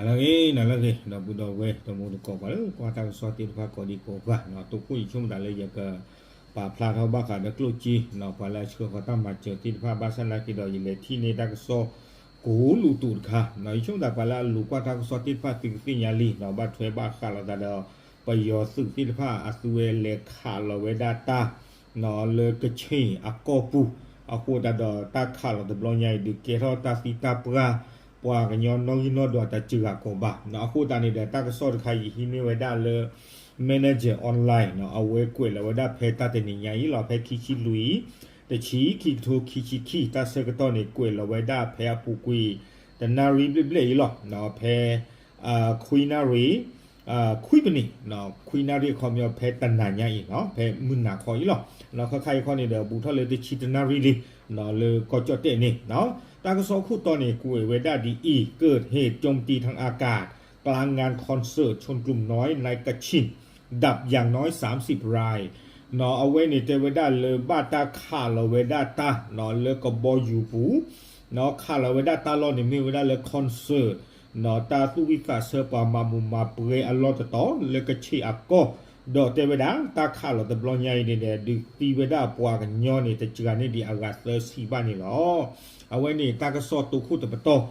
နလၢဂ့ၤ နလၢဂ့ၤ ဒီပုၢ်ဒီဝဲၢ် တံၤသကိး ပှၤလၢကွၢ်တၢ်ကစီၣ်သ့ၣ်တဖၣ်ကိးဒံကိးဂၤ, တိခိၣ်ယဆိကမိၣ်သးလၢယက ပာ်ဖျါထီၣ်ဘၣ်ဃးဒီးကျိၣ်စ့ ပှၤလၢအဆှၢဃီၤတၢ်မၤစၢၤသ့ၣ်တဖၣ် ဘၣ်ဆၣ်သနာ်က့ဒီး ယလဲၤထံၣ်န့ၢ်တၢ်ကစီၣ်ကိးလိာ်တူာ်တခါ, ယဆိကမိၣ်သးပှၤလၢအလိၤကွၢ်တၢ်ကစီၣ်သ့ၣ်တဖၣ်သုကသ့ၣ်ညါလံ, ဘၣ်ထွဲဘၣ်ဃးလိာ်သးဒီး ပယီၤသုးသ့ၣ်တဖၣ် အသုဝဲလဲၤခးလီၤဝဲဒၣ်တၢ် လၢကဆ့ၣ်အကီၢ်ပူၤ, အဃိသတးဒီးတၢ်ခးလီၤတဘျီညါအံၤ ဒုးကဲထီၣ်တၢ်သံတၢ်ပှၢ် ပှၤကညီနီၣ်ဂံၢ်နီၣ်ဒွးတစှၤကိးဘၣ်, အဃိသတးန့ၣ်ဒီး တၢ်ကစီၣ်တခါအံၤဟံးန့ၢ်ဝဲဒၣ်လၢ Manager Online အဝဲကွဲးလီၤဝဲဒၣ်ဖဲတၢ်တနံၤညါအံၤလီၤ, ဖဲခံဆံလွံၢ် တဆံ ခံကထိခံဆံခံ တၢ်ဆၢကတီၢ်န့ၣ် ကွဲးလီၤဝဲဒၣ်ဖဲအပူၤကွံာ် တနၣ်ရံၣ်ဘျဲၣ်ဘျဲၣ်အံၤလီၤ, ဖဲ ခွံနၣ်ရံၣ် ခွံပနံး, ခွံနၣ်ရံၣ်အခီပညီ ဖဲတနၤညါအံၤ ဖဲမုၢ်နၤခီအံၤလီၤ, ခါခါအံၤခီန့ၣ်ဒီး ဘူးထီၣ်လၢတဆံတနၣ်ရံၣ်လံ လၢကီၢ်ကၠီၣ်တဲၣ်န့ၣ်, တၢ်ကစီၣ်ခိၣ်တီန့ၣ် ကွဲးဝဲဒၣ်ဒ်အံၤ, ကၢၢ်ဟ့ၣ် โจมตีทางอากาศ กลางงานคอนเสิร์ตชวนกลุ่มน้อยในกระชิ่น ดับอย่างน้อยสามสิบราย အဝဲန့ၣ်တဲဝဲဒၣ်လၢဘၣ်တၢ်ခးလီၤဝဲဒၣ်တၢ် လၢကဘီယူၤပူၤ, ခးလီၤဝဲဒၣ်တၢ်လီၢ်န့ၣ် မ့ၢ်ဝဲဒၣ်လၢ concert တၢ်သူၣ်ဝံၣ်သးဆၢပှၤမၤမူးမၤပွဲအလီၢ်တတီၤ လၢကဆ့ၣ်အကီၢ်, ဒီးတဲဝဲဒၣ် တၢ်ခးလီၤတဘျီညါအံၤန့ၣ်ဒီး ဒုးသံဝဲဒၣ်ပှၤကညီန့ၣ် တစှၤန့ၢ်ဒံးအဂၤသၢဆံဘၣ်န့ၣ်လီၤ. အဝဲန့ၣ်တၢ်ကစီၣ်တိခိၣ်တပတီၢ်,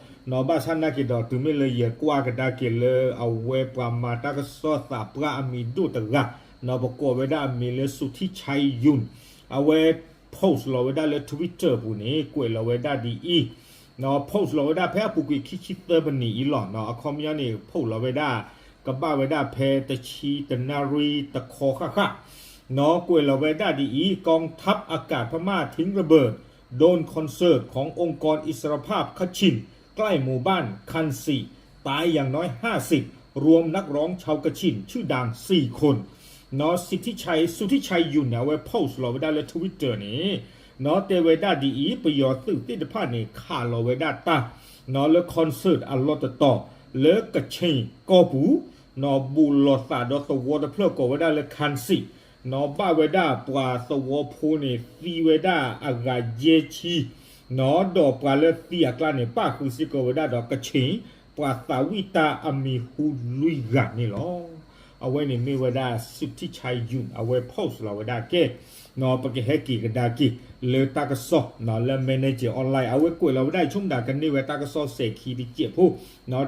ဘၣ်ဆၣ်သနာ်က့ဒီး တုၤမ့ၢ်လၢယကွၢ်ကဒါက့ၤလၢအဝဲပှၤမၤတၢ်ကစီၣ်သးပှၢ်အမံၤဒိၣ်တဂၤ, ပကိးဝဲဒၣ်အမံၤလၢ สุทธิชัย หยุ่น အဝဲ post လီၤဝဲဒၣ်လၢ Twitter အပူၤန့ၣ် ကွဲးလီၤဝဲဒၣ်ဒ်အံၤ, post လီၤဝဲဒၣ်ဖဲအပူၤကွံာ်ခံဆံသၢမံးနံးအံၤလီၤ, အခီပညီန့ၣ် post လီၤဝဲဒၣ် ကဘၣ်ဝဲဒၣ်ဖဲတဆံတနၣ်ရံၣ်တခီဃၣ်ဃၣ်, ကွဲးလီၤဝဲဒၣ်ဒ်အံၤ, กองทัพอากาศพม่าทิ้งระเบิด โดรนคอนเสิร์ตขององค์กรอิสรภาพ คชิน ใกล้หมู่บ้าน คันสิ ตายอย่างน้อยห้าสิบ รวมนักร้องชาวกชินชื่อดังสี่คน สิทธิชัย สุทธิชัย หยุ่น န့ၣ် အဝဲ post လီၤဝဲဒၣ်လၢ Twitter န့ၣ်, တဲဝဲဒၣ်ဒ်အံၤ, ပယီၤသုးသ့ၣ်တဖၣ်န့ၣ် ခးလီၤဝဲဒၣ်တၢ် လၢ concert အလီၢ်တတီၤ လၢကဆ့ၣ်ကီၢ်ပူၤ, ဘူးလိာ်သးဒီးသဝီတဖျၢၣ်ကိးဝဲဒၣ်လၢ คันสิ ဘၣ်ဝဲဒၣ်ပှၤသဝီဖိန့ၣ် သံဝဲဒၣ်အဂၤယဲၢ်ဆံ, ဒီးပှၤလၢသံအကျါန့ၣ် ပၣ်ဃုာ်စ့ၢ်ကီးဝဲဒၣ်ဒီးကဆ့ၣ် ပှၤသးဝံၣ်တၢ်အမံၤဟူလွံၢ်ဂၤန့ၣ်လီၤ. အဝဲန့ၣ်မ့ၢ်ဝဲဒၣ် สุทธิชัย หยุ่น အဝဲ post လီၤဝဲဒၣ်ကဲ, ပကဟဲက့ၤကဒါက့ၤ လၢတၢ်ကစီၣ် လၢ Manager Online အဝဲကွဲးလီၤဝဲဒၣ် ဆိကမိၣ်သးကန့ၢ်ဝဲတၢ်ကစီၣ်စဲၤခံတစဲးဖိ,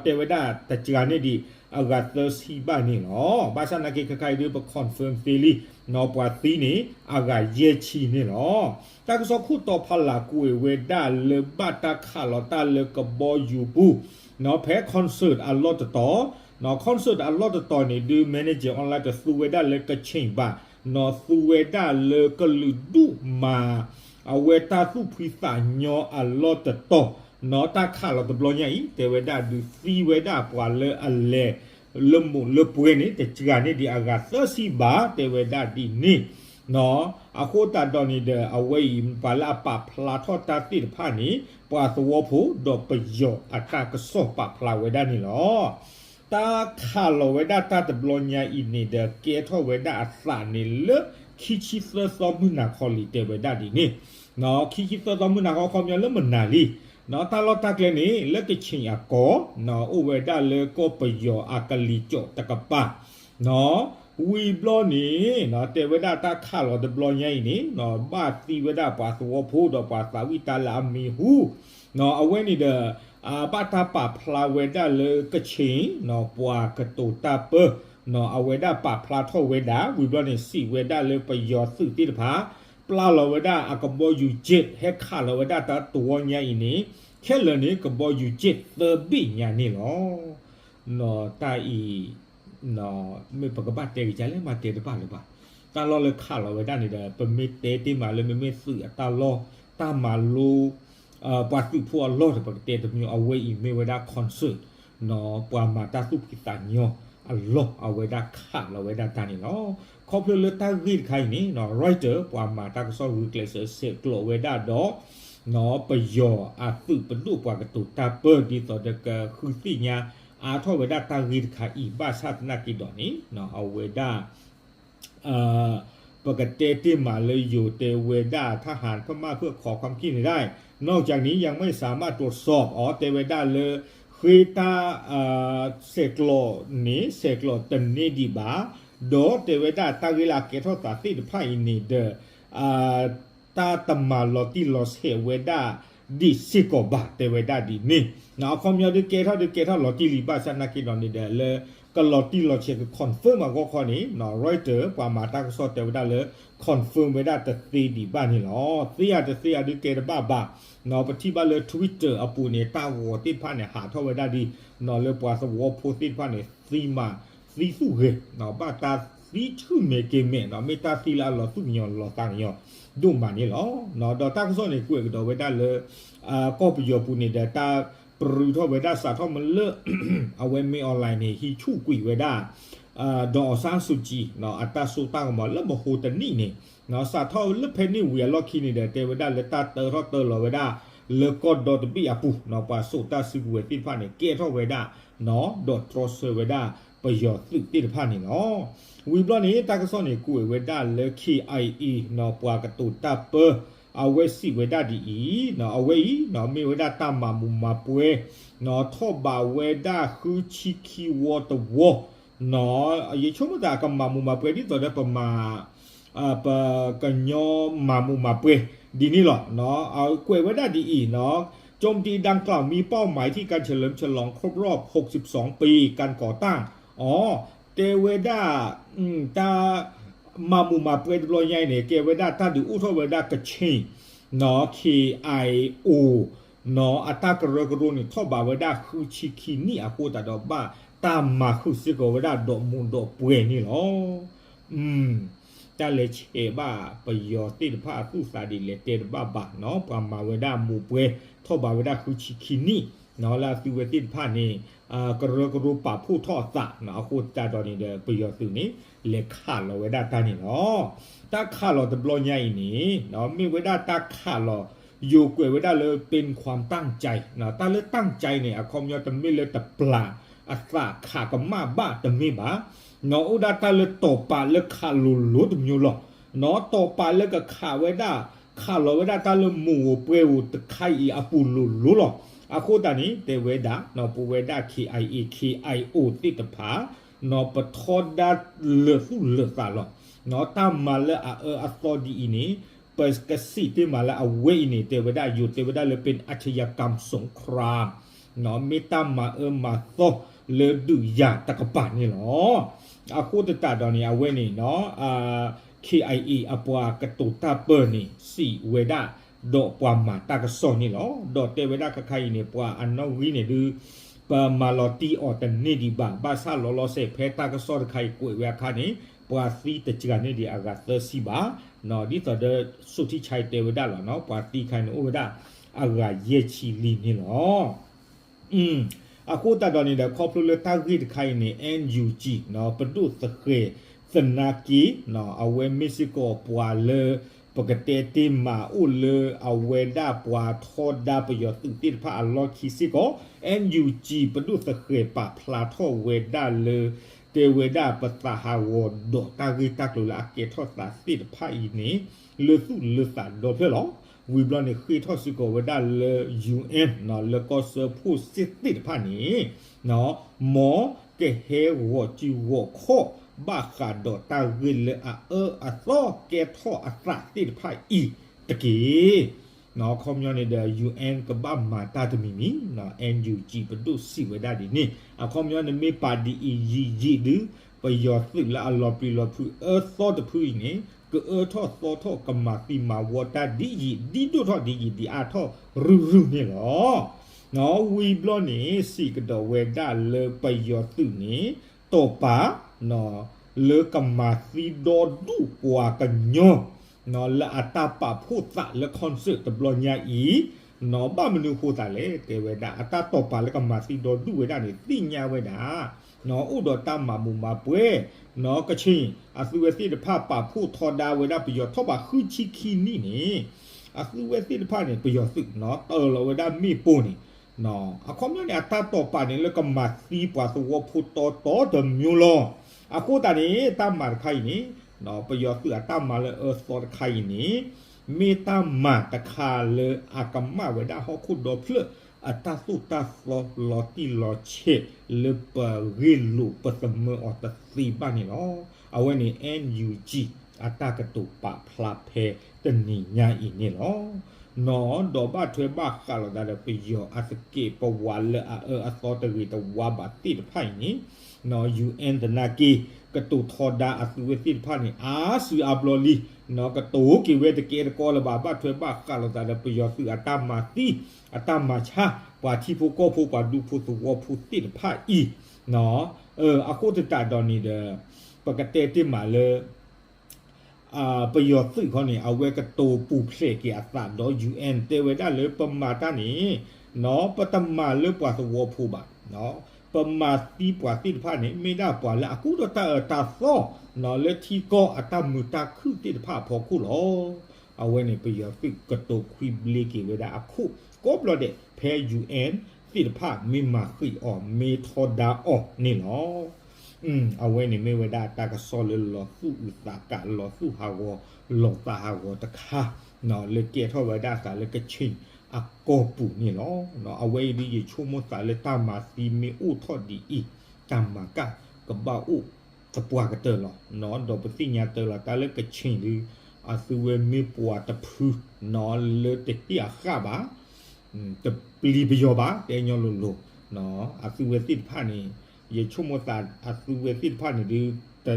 တဲဝဲဒၣ်တစှၤန့ၢ်ဒံး အဂၤသၢဆံဘၣ်န့ၣ်လီၤ. ဘၣ်ဆၣ်သနာ်က့ခဲခါအံၤဒုး ပ confirm သ့လံ, ပှၤသံန့ၣ် အဂၤယဲၢ်ဆံန့ၣ်လီၤ. တၢ်ကစီၣ်ခိၣ်တီဖီလာ်ကွဲးဝဲဒၣ်လၢဘၣ်တၢ်ခးလီၤတၢ်လၢကဘီယူၤပူၤ, ဖဲ concert အလီၢ်တတီၤ, concert အလီၢ်တတီၤန့ၣ်ဒုး Manager Online တသူဝဲဒၣ်လၢကဆ့ၣ်ဘၣ်, သူဝဲဒၣ်လၢကလုာ်ဒူၣ်မၤ အဝဲတၢ်သူၣ်ဖှံသးညီအလီၢ်တတီၤ, တၢ်ခးလီၤတဘျီညါအံၤ တဲဝဲဒၣ်ဒုးသံဝဲဒၣ်ပှၤလၢအလဲၤ လၢမိၢ်လၢပှဲၤန့ၣ် တစှၤန့ၢ်ဒံးအဂၤသၢဆံဘၣ် တဲဝဲဒၣ်ဒ်န့ၣ်, အဃိသတးဒီးန့ၣ်ဒီး အဝဲအံၤ ပှၤလၢအပာ်ဖျါထီၣ်တၢ်သ့ၣ်တဖၣ်န့ၣ် ပှၤသဝီဖိဒီးပယီၤအတၢ်ကစီၣ်ပာ်ဖျါဝဲဒၣ်န့ၣ်လီၤ. တၢ်ခးလီၤဝဲဒၣ်တၢ်တဘျီညါအံၤန့ၣ်ဒီး ကဲထီၣ်ဝဲဒၣ်အသးန့ၣ်လၢ ခံဆံသၢသီမုၢ်နၤခီလံ တဲဝဲဒၣ်ဒ်န့ၣ်, ခံဆံသၢသီမုၢ်နၤခီ ခီပညီလၢမုၢ်နၤလံ, တၢ်လီၢ်တၢ်ကျဲန့ၣ် လၢကဆ့ၣ်အကီၢ် အိၣ်ဝဲဒၣ်လၢကီၢ်ပယီၤအကလံၤကၠီၣ်တကပၤ, ဝံၤဘျီန့ၣ် တဲဝဲဒၣ်တၢ်ခးလီၤတဘျီညါအံၤန့ၣ် ဘၣ်သံဝဲဒၣ်ပှၤသဝီဖိဒီးပှၤသးဝံၣ်တၢ်လၢအမံၤဟူ, အဝဲန့ၣ်ဒီး ဘၣ်တၢ်ပာ်ဖျါဝဲဒၣ်လၢကဆ့ၣ် ပှၤကတိၤတၢ်ပၢ အဝဲဒၣ်ပာ်ဖျါထီၣ်ဝဲဒၣ် ဝံၤဘျီန့ၣ် စံးဝဲဒၣ်လၢပယီၤသုးသ့ၣ်တဖၣ် ပျၢ်လီၤဝဲဒၣ်အကဘီယူၤ jet ဟဲခးလီၤဝဲဒၣ်တၢ်တဝီညါအံၤန့ၣ် ခဲလၢာ်န့ၣ် ကဘီယူၤ jet သၢဘ့ၣ်ညါန့ၣ်လီၤ. တၢ်အံၤ မ့ၢ်ပကဘၣ်တဲက့ၤကလဲၣ် မၤတဲတဘၣ်လၢၤဘၣ်. တၢ်လီၢ်လၢခးလီၤဝဲဒၣ်န့ၣ်ဒီး ပမ့ၢ်တဲတ့ၢ်မးလၢမ့မ့ၢ်သုးအတၢ်လီၢ် တၢ်မၤလိ ပှၤသုးဖိအလီၢ်ဒီး ပကတဲတမံၤ အဝဲအံၤမ့ၢ်ဝဲဒၣ် concert ပှၤမၤတၢ်သူၣ်ဖှံသးညီအလီၢ် အဝဲဒၣ်ခးလီၤဝဲဒၣ်တၢ်န့ၣ်လီၤ. ခီဖျိလၢတၢ်ဂ့ၢ်တခါအံၤန့ၣ် Reuters ပှၤမၤတၢ်ကစီၣ်ဂုာ်ကျဲးစၢးဆဲးကျိးဝဲဒၣ်ဒီး ပယီၤအသုးပဒိၣ်ပှၤကတိၤတၢ်ပၢ ဒ်သိးဒီးကဃုသ့ၣ်ညါအါထီၣ်ဝဲဒၣ်တၢ်ဂ့ၢ်တခါအံၤ ဘၣ်ဆၣ်သနာ်က့ဒီးန့ၣ် အဝဲဒၣ် ပကတဲတ့ၢ်မးလၢယိၤတဲဝဲဒၣ် ทหารพม่าเพื่อขอความคิดเห็นได้ นอกจากนี้ยังไม่สามารถตรวจสอบ အီၤ တဲဝဲဒၣ်လၢ ဝ့ၢ်တၢ် ဆဲးကျိးန့ၣ် ဆဲးကျိးတန့ၢ်ဒံးဘၣ်, ဒီးတဲဝဲဒၣ်တၢ်ဂ့ၢ်လၢအကဲထီၣ်သးသ့ၣ်တဖၣ်အံၤန့ၣ်ဒီး တၢ်တမၤလီၤတံၢ်လီၤဆဲးဝဲဒၣ်ဒံးစ့ၢ်ကီးဘၣ် တဲဝဲဒၣ်ဒ်န့ၣ်. အခီပညီဒုးကဲထီၣ်ဒုးကဲထီၣ်လီၤတံၢ်လံဘၣ်ဆၣ်နာ်က့ဒီးန့ၣ်ဒီး လၢကလီၤတံၢ်လီၤဆဲးက confirm အဂီၢ်ခီန့ၣ် Reuters ပှၤမၤတၢ်ကစီၣ်တဲဝဲဒၣ်လၢ confirm ဝဲဒၣ်တသ့ဒံးဘၣ်န့ၣ်လီၤ. သ့ဧါတသ့ဧါဒုးတဲတဘၣ်ဘၣ်. ပထံၣ်ဘၣ်လၢ Twitter အပူၤန့ၣ် တၢ်ဂီၤသ့ၣ်တဖၣ်န့ၣ် ဟးထီၣ်ဝဲဒၣ်ဒ် လၢပှၤသဝီဖိသ့ၣ်တဖၣ်န့ၣ် သံမးသံသူၣ်ဂဲၤ ဘၣ်တၢ်သံဆူၣ်မဲာ်က့ၤမဲာ် မ့ၢ်တၢ်သံလၢအလီၤသူၣ်ကညီၤလီၤသးကညီၤဒိၣ်မးန့ၣ်လီၤ. ဒီးတၢ်ကစီၣ်န့ၣ် ကွဲးကဒီးဝဲဒၣ်လၢ ကီၢ်ပယီၤပူၤန့ၣ်ဒီး တၢ်ပြူထီၣ်ဝဲဒၣ်စးထီၣ်မ့ၢ်လၢ အဝဲမ့ၢ် online န့ၣ် ဟံးဆူၣ်ကွံာ်ဝဲဒၣ် ဒီးအောင်ဆန်းစုကြည် အတၢ်စိတၢ်ကမီၤလၢမဟိတနံၣ်န့ၣ် စးထီၣ်လၢဖဲန့ၣ်ဝံၤအလီၢ်ခံန့ၣ်ဒီး တဲဝဲဒၣ်လၢတၢ်တၢထီၣ်တၢလီၤဝဲဒၣ် လၢကီၢ်ဒီတဘ့ၣ်အပူၤ ပှၤစိာ်တၢ်စုကဝဲၤသ့ၣ်တဖၣ်န့ၣ် ကဲထီၣ်ဝဲဒၣ် ဒီးတြီဆၢဝဲဒၣ်ပယီၤသုးသ့ၣ်တဖၣ်န့ၣ်လီၤ. ဝံၤဘျီန့ၣ် တၢ်ကစီၣ်န့ၣ် ကွဲးဝဲဒၣ်လၢ ခ့ၣ်အံၣ်အံၣ် ပှၤကတိၤတၢ်ပၢ အဝဲစံးဝဲဒၣ်ဒ်အံၤ, အဝဲအံၤ မ့ၢ်ဝဲဒၣ်တၢ်မၤမူးမၤပွဲ ထီၣ်ဘးဝဲဒၣ်ဃုဆံခံဝီတဝီ ယဆိကမိၣ်သးကမၤမူးမၤပွဲဒ်သိးဒီးပမၤ ပကညီမၤမူးမၤပွဲဒ်န့ၣ်လီၤ. ကွဲးဝဲဒၣ်ဒ်အံၤ, โจมตีดังกล่าวมีเป้าหมายที่การเฉลิมฉลองครบรอบ หกสิบสอง ปีการก่อตั้ง အီၤ တဲဝဲဒၣ် တၢ်မၤမူးမၤပွဲတဘျီညါအံၤန့ၣ် ကဲဝဲဒၣ်တၢ်ဒုးအိၣ်ထီၣ်ဝဲဒၣ်ကချ့ၣ် ခ့ၣ်အံၣ်အိၣ် အတၢ်ကရၢကရိန့ၣ် ထီၣ်ဘးဝဲဒၣ်ဃုဆံခံနံၣ်အဃိသတးဒီး ဘၣ်တၢ်မၤဃုာ်စ့ၢ်ကီးဝဲဒၣ်ဒီးမူးဒီးပွဲန့ၣ်လီၤ. တၢ်လဲၤဆဲးဘၣ်ပယီၤသ့ၣ်တဖၣ်အသူၣ်သးဒ်လဲၣ်တဲတဘၣ်ဘၣ်နီၤ, ပှၤမၤဝဲဒၣ်မူးပွဲ ထီၣ်ဘးဝဲဒၣ်ဃုဆံခံနံၣ်နီၤ, လၢအသုဝဲသ့ၣ်တဖၣ်န့ၣ် ကရၢကရိပာ်ဖှိၣ်ထီၣ်အသးနီၤ, အဃိသတးဒီးန့ၣ်ဒီး ပယီၤသုးန့ၣ် လဲၤခးလီၤဝဲဒၣ်တၢ်န့ၣ်လီၤ. တၢ်ခးလီၤတဘျီညါအံၤန့ၣ် မ့ၢ်ဝဲဒၣ်တၢ်ခးလီၤ ယိၤကွဲးဝဲဒၣ်လၢ เป็นความตั้งใจ တၢ်လၢ ตั้งใจ န့ၣ် အခီပညီတမ့ၢ်လၢတပျၢ်အသးခးကမၣ်ဘၣ်တမ့ၢ်ဘၣ်, အိၣ်ဒၣ်တၢ်လၢတီၤပာ်လၢခးလိၤလိၤတမျိုးလီၤ. နီၤ တီၤပာ်လၢကခးဝဲဒၣ် ခးလီၤဝဲဒၣ်တၢ်လၢမူးဧိၤပွဲဧိၤတခါအံၤအပူၤလိၤလိၤလီၤ. အဃိသတးန့ၣ် တဲဝဲဒၣ်နီၤ ပဝဲဒၣ် ခ့ၣ်အံၣ်အံၣ် ခ့ၣ်အံၣ်အိၣ်သ့ၣ်တဖၣ် နီၤ ပထီဒါလၢာ်သူၣ်လၢာ်သးလီၤ. နီၤ တၢ်မၤလၢအအၢအသီဒ်အံၤန့ၣ် ပကစံးတ့ၢ်မးလၢအဝဲအံၤန့ၣ် တဲဝဲဒၣ် ယိၤတဲဝဲဒၣ်လၢ เป็นอาชญากรรมสงคราม နီၤ မ့ၢ်တၢ်မၤအၢမၤသီလၢဒုးယၤတကပၤန့ၣ်လီၤ. အဃိသတးဒီးန့ၣ် အဝဲန့ၣ်နီၤ ခ့ၣ်အံၣ်အံၣ် အပှၤကတိၤတၢ်ပၢန့ၣ် စံးဝဲဒၣ် ဒီးပှၤမၤတၢ်ကစီၣ်န့ၣ်လီၤ. ဒီးတဲဝဲဒၣ်ခဲခါအံၤန့ၣ် ပှၤအနီၣ်ဂံၢ်န့ၣ်ဒုး ပမၤလီၤတံၢ်အီၤတန့ၢ်ဒံးဘၣ်. ဘၣ်ဆၣ်လီၤလီၤဆဲးဖဲတၢ်ကစီၣ်တခါအံၤကွဲးဝဲအခါန့ၣ် ပှၤသံတစှၤန့ၢ်ဒံးအဂၤသၢဆံဘၣ်. နီၤ ဒ်သိးဒီး စိထံဆါတဲဝဲဒၣ်လီၤနီၤ ပှၤသံခါအံၤန့ၣ် အိၣ်ဝဲဒၣ်အဂၤယဲၢ်ဆံလံန့ၣ်လီၤ. အဃိသတးဒီးန့ၣ်ဒီး ခီဖျိလၢတၢ်ဂ့ၢ်တခါအံၤန့ၣ် NUG နီၤ ပဒိၣ်သဃဲၤသနာ်က့ နီၤ အဝဲမ့ၢ်စ့ၢ်ကီးပှၤလၢ ပကတဲတ့ၢ်မးအိၣ်လၢအဝဲဒၣ်ပှၤထီဒါပယီၤသုးသ့ၣ်တဖၣ်အလီၢ်ခံစ့ၢ်ကီး NUG ပဒိၣ်သဃဲၤပာ်ဖျါထီၣ်ဝဲဒၣ်လၢ တဲဝဲဒၣ်ပသးဟးဂီၤဒီးတၢ်ဂ့ၢ်တၢ်ကျိၤလၢအကဲထီၣ်သးသ့ၣ်တဖၣ်အံၤန့ၣ် လၢသူၣ်လၢသးဒီဖျၢၣ်လီၤ. ဝံၤဘျီန့ၣ် ဃ့ထီၣ်စ့ၢ်ကီးဝဲဒၣ်လၢ UN နီၤ လၢကီၢ်စၢဖှိၣ်စ့ၢ်သ့ၣ်တဖၣ်န့ၣ် နီၤ မ်ကဟဲဂီၤစုဂီၤခီၣ် ဘၣ်ဃးဒီးတၢ်ဂ့ၢ်လၢအအၢအသီကဲထီၣ်အသးသ့ၣ်တဖၣ်အံၤတက့ၢ်. နီၤ အခီပညီန့ၣ်ဒီး UN ကဘၣ်မၤတၢ်တမံၤမံၤ နီၤ NUG ပဒိၣ်စံးဝဲဒၣ်ဒ်န့ၣ် အခီပညီန့ၣ်မ့ၢ်ပာ်ဒ်အံၤယံာ်ယံာ်ဒုး ပယီၤသုးလၢအလီၤပျံၤလီၤဖုးအၢသီတဖုအံၤန့ၣ် ကအၢထီၣ်သီထီၣ်ကမၤသံမၤဝီတၢ်ဒ်ယံာ်ဒ်ဒိၣ်ထီၣ်ဒ်ယံာ်ဒ်အါထီၣ်ရုၢ်ရုၢ်န့ၣ်လီၤ. နီၤ ဝံၤဘျီန့ၣ် စံးကဒီးဝဲဒၣ်လၢပယီၤသုးန့ၣ် တီၢ်ပာ် နီၤ လၢကမၤသံဒီဒူၣ်ပှၤကညီ နီၤ လၢအတၢ်ပာ်ဖှိၣ်သးလၢ concert တဘျီညါအံၤ နီၤ ဘၣ်မနုၤအဃိသးလဲၣ် တဲဝဲဒၣ် အတၢ်တီၢ်ပာ်လၢကမၤသံဒီဒူၣ်ဝဲဒၣ်န့ၣ် သ့ၣ်ညါဝဲဒၣ် နီၤ အိၣ်ဒီးတၢ်မၤမူးမၤပွဲ နီၤ ကချ့ၣ် အသုဝဲသ့ၣ်တဖၣ်ပာ်ဖှိၣ်ထီဒါဝဲဒၣ်ပယီၤထီၣ်ဘးဃုဆံခံနံၣ်န့ၣ် အသုဝဲသ့ၣ်တဖၣ်န့ၣ် ပယီၤသုး နီၤ တၢၢ်လီၤဝဲဒၣ်မ့ၣ်ပိၢ်န့ၣ် အခီပညီန့ၣ် အတၢ်တီၢ်ပာ်န့ၣ်လၢကမၤသံပှၤသဝီဖိတီတီတမျိုးလီၤ. အဃိသတးန့ၣ် တၢ်မၤတခါအံၤန့ၣ် ပယီၤသုးအတၢ်မၤလၢအၢသီတခါအံၤန့ၣ် မ့ၢ်တၢ်မၤတခါလၢအကမၣ်ဝဲဒၣ်ဟီၣ်ခိၣ်ဒီဖျၢၣ် အတၢ်သိၣ်တၢ်သီလီၤတံၢ်လီၤဆဲးလၢပဂ့ၢ်လိာ်ပသမၢအီၤတသ့ဘၣ်န့ၣ်လီၤ. အဝဲန့ၣ် NUG အတၢ်ကတိၤပာ်ဖျါဖဲတနံၤညါအံၤန့ၣ်လီၤ. နီၢ်ဒီးဘၣ်ထွဲဘၣ်ဃးလိာ်သးဒီးပယီၤအသကဲးပဝးလၢအအၢအသီတဂ့ၤတဝါဘၣ်သ့ၣ်တဖၣ်အံၤန့ၣ် နီၢ် ယူႇအၣ် သနာ်က့ ကတိၤထီဒါအသုးဝဲသ့ၣ်တဖၣ်န့ၣ် အါစုအါဘျီလံ, နီၢ် ကတိၤက့ၤဝဲတကဲတကီလၢၤဘၣ် ဘၣ်ထွဲဘၣ်ဃးလိာ်သးဒီးပယီၤသုးအတၢ်မၤသံ အတၢ်မၤဆါ ပှၤထံဖိကီၢ်ဖိ ပှၤဒူဖိသဝီဖိသ့ၣ်တဖၣ်အံၤ, နီၢ် အဃိသတးဒီးန့ၣ်ဒီး ပကတဲတ့ၢ်မးလၢ ပယီၤသုးခီန့ၣ် အဝဲကတိၤပူၤဖျဲးက့ၤအသးဒီး ယူၣ်အၣ် တဲဝဲဒၣ်လၢပမၤတၢ်န့ၣ် နီၢ် ပတမၤလၢပှၤသဝီဖိဘၣ်, နီၢ် ပမၤသံပှၤသ့ၣ်တဖၣ်န့ၣ် မ့ၢ်ဒၣ်ပှၤလၢအကူၣ်ထီၣ်တၢ်အၢတၢ်သီ နီၢ် လၢထံကီၢ်အတၢ်မုာ်တၢ်ခုၣ်သ့ၣ်တဖၣ်အဖီခိၣ်လီၤ. အဝဲန့ၣ် ပယီၤသုးကတိၤခွံဘျ့က့ၤဝဲဒၣ်အခိၣ်ကိးဘျီဒဲး ဖဲ ယူၣ်အၣ် သ့ၣ်တဖၣ်မ့ၢ်မၤဃံးအီၤ မ့ၢ်ထီဒါအီၤန့ၣ်လီၤ. အဝဲန့ၣ်မ့ၢ်ဝဲဒၣ်တၢ်ကစီၣ်လၢလီၤသူၣ်အုးသးကး လီၤသူၣ်ဟးဂီၤ လီၤသးဟးဂီၤတခါ နီၢ် လၢကဲထီၣ်ဝဲဒၣ်အသးလၢကခ့ၣ်အကီၢ်ပူၤန့ၣ်လီၤ. နီၢ် အဝဲအံၤဒ်ယဆိကမိၣ်သးလၢတၢ်မၤသံမ့ၢ်အိၣ်ထီၣ်ဒ်အံၤ တၢ်မၤကၣ်ကဘၣ်အိၣ်သပှၢ်ကတၢၢ်လီၤ. နီၢ် ဒီးပသ့ၣ်ညါတၢ်လီၤ တၢ်လၢကခ့ၣ်ဒုး အသုဝဲမ့ၢ်ပှၤတဖု နီၢ် လၢတဟ့ၣ်အဃၣ်ဘၣ် တပျံၤပယီၤဘၣ် တဲညီလိၤလိၤ, နီၢ် အသုဝဲသ့ၣ်တဖၣ်န့ၣ် ယဆိကမိၣ်သး အသုဝဲသ့ၣ်တဖၣ်န့ၣ်ဒုး တ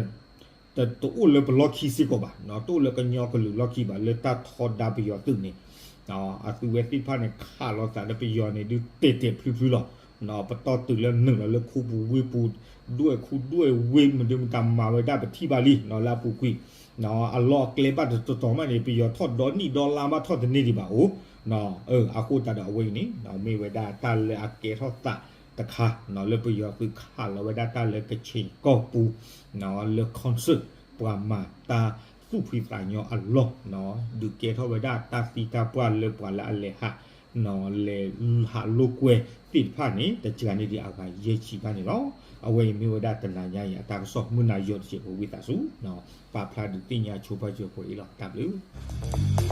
တအိၣ်လၢပလီၢ်ခံစ့ၢ်ကီးဘၣ်, နီၢ် တအိၣ်လၢကညီကလုာ်လီၢ်ခံဘၣ် လၢတၢ်ထီဒါပယီၤသုးန့ၣ်, နီၢ် အသုဝဲသ့ၣ်တဖၣ်န့ၣ် ခးလိာ်သးဒီးပယီၤန့ၣ်ဒုး တဲာ်တဲာ်ဖျုဖျုလီၤ. နီၢ် ပတီၢ်တုၤလၢနုာ်လီၤလၢခူပူၤဝ့ၢ်ပူၤ ဒွဲၣ်ခူဒွဲၣ်ဝ့ၢ် မနုၤမတၤမၤဝဲဒၣ်ပထံၣ်ဘၣ်လံ နီၢ် လၢအပူၤကွံာ်, နီၢ် အလီၢ်အကျဲဘၣ်တတီၤတီၤမးန့ၣ် ပယီၤထီၣ်ဒီနံၣ်ဒီလါဘၣ်ထီၣ်တန့ၢ်ဒံးဘၣ်အိၣ်, နီၢ် အဃိသတးဒီးအဝဲအံၤန့ၣ် နီၢ် မ့ၢ်ဝဲဒၣ်တၢ်လၢအကဲထီၣ်သးတခါ နီၢ် လၢပယီၤသုးခးလီၤဝဲဒၣ်တၢ်လၢကခ့ၣ်ကီၢ်ပူၤ နီၢ် လၢ concert ပှၤမၤတၢ်သူၣ်ဖှံသးညီအလီၢ် နီၢ် ဒုးကဲထီၣ်ဝဲဒၣ်တၢ်သံတၢ်ပှၢ်လၢပှၤလၢအလဲၤဟး နီၢ် လဲၤဟးလိာ်ကွဲသ့ၣ်တဖၣ်န့ၣ် တစှၤန့ၢ်ဒံးအဂၤယဲၢ်ဆံဘၣ်န့ၣ်လီၤ. အဝဲအံၤမ့ၢ်ဝဲဒၣ်တနၤညါအံၤအတၢ်ကစီၣ် မုၢ်နၤယီၤတစဲးဖိဝံသးစူၤ ပာ်ဖျါဒုးသ့ၣ်ညါဆိပာ်စၢၤပှဲၤအံၤလီၤ. တၢ်ဘျုး